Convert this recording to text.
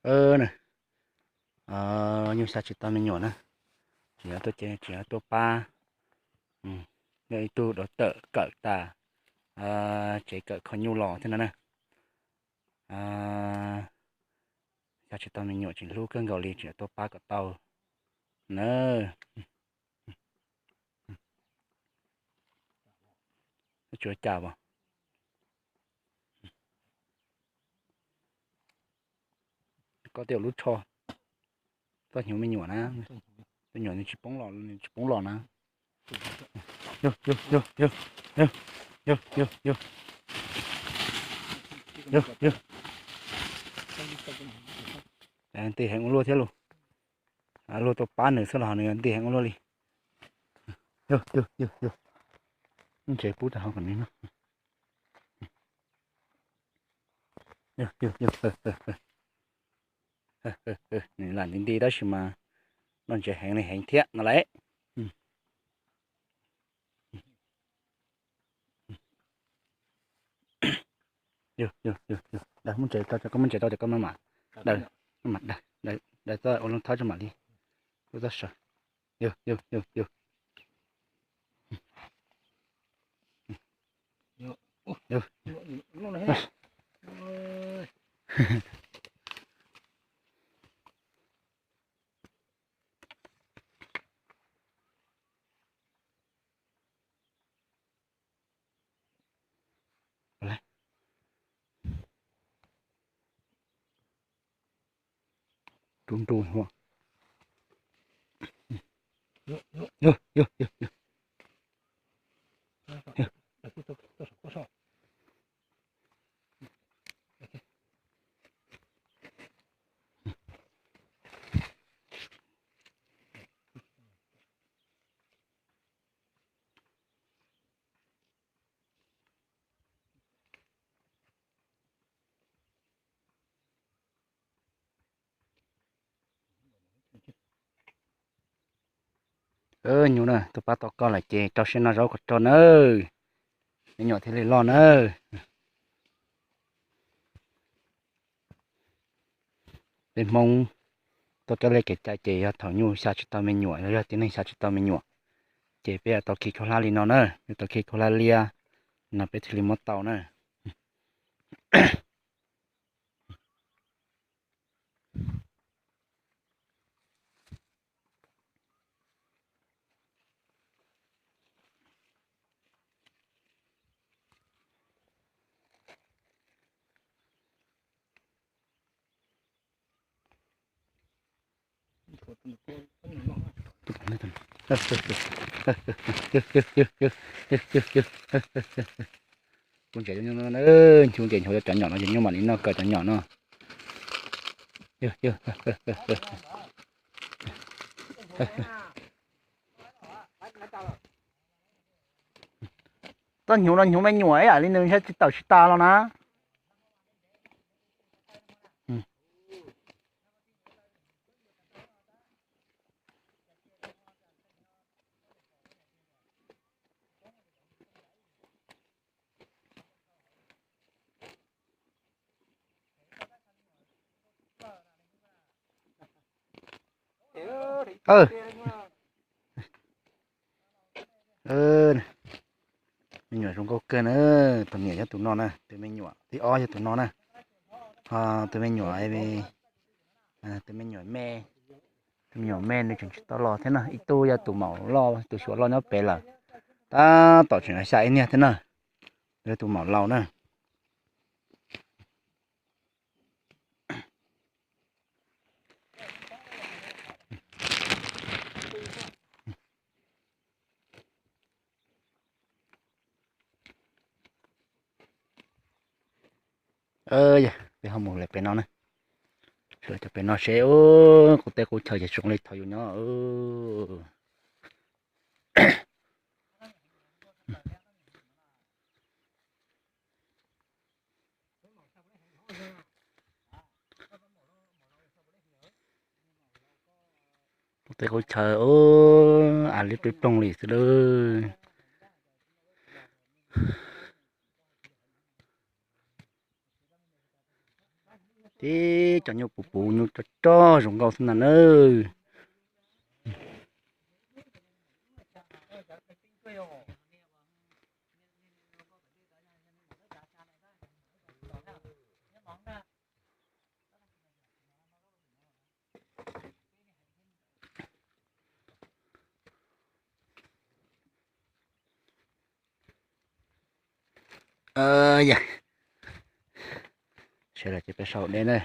na, nyuj xya tsis tau me nyuam na, tseem yuav tuaj, tseem yuav tuaj pab, yog ib tug dov tawm kawm tas tsev kawm kho nyuj los thiab no na. Xya tsis tau me nyuam tseem hlub kawg nkaus li, tseem yuav tuaj pab kom tau na. Tsuav cas as, koj tej lub tsho, txoj hnyuv me nyuam na, me nyuam nws tsis poob los, nws tsis poob los na. Nti heev ua luaj thiab lauj. Luag tuaj pab nws xwb los nws nti heev ua luaj li. Ntses pub rau hauv kom nws noj. Nws lam nti nti tab sis mas noj ntses heev li heev thiab no lauj. Muab ntses rau, koj muab ntses rau ces koj maj mam daws, maj mam daws, daws txoj ua loo thawb tso mam li, txoj saw. Rub nruj. Nyuj na, tuaj pab tau koj lawm ces rau siab noj zaub kom rog nawb, me nyuam thiaj li loj nawb. Peb Hmoob tuaj kev li kev cai ces yog thaum nyuj xya tsis tau me nyuam, yog tib neeg xya tsis tau me nyuam, ces peb yuav tau khi khaub hlab li no na, yuav tau khi khaub hlab liab no peb thiaj li muab tau na. Kuv ntses, nchuav ntses nchuav cov nyom no ces nyuj mam li noj kawg cov nyom no. Txoj hnyuv no hnyuv me nyuam ib yam li nws ntshe tsis tawm tsis tas los na. Me nyuam zoo nkauj kawg na. Tus niam yog tus no na, tus me nyuam thib ob yog tus no na. Ho tus me nyuam, tus me nyuam me, tus me nyuam me nws tseem tsis tau los thiab na. Ib tug yog tus maum loj, tus xyuas loj nyob pem lawm, tab tom tseem xya ib niag thiab na. Yog tus maum laus na. Peb ho mus lawm pem no na. Sawv daws cov pem no seb, kuv teb kuv chaw ces zoo li thaum yus nyob. Kuv teb kuv chaw, av liab ploog ploog li xwb lawm. Tib cov nyuj puv puv, nyuj rog rog zoo nkauj xwb ntag nawb. Yog, sawv daws ces peb sau deb na.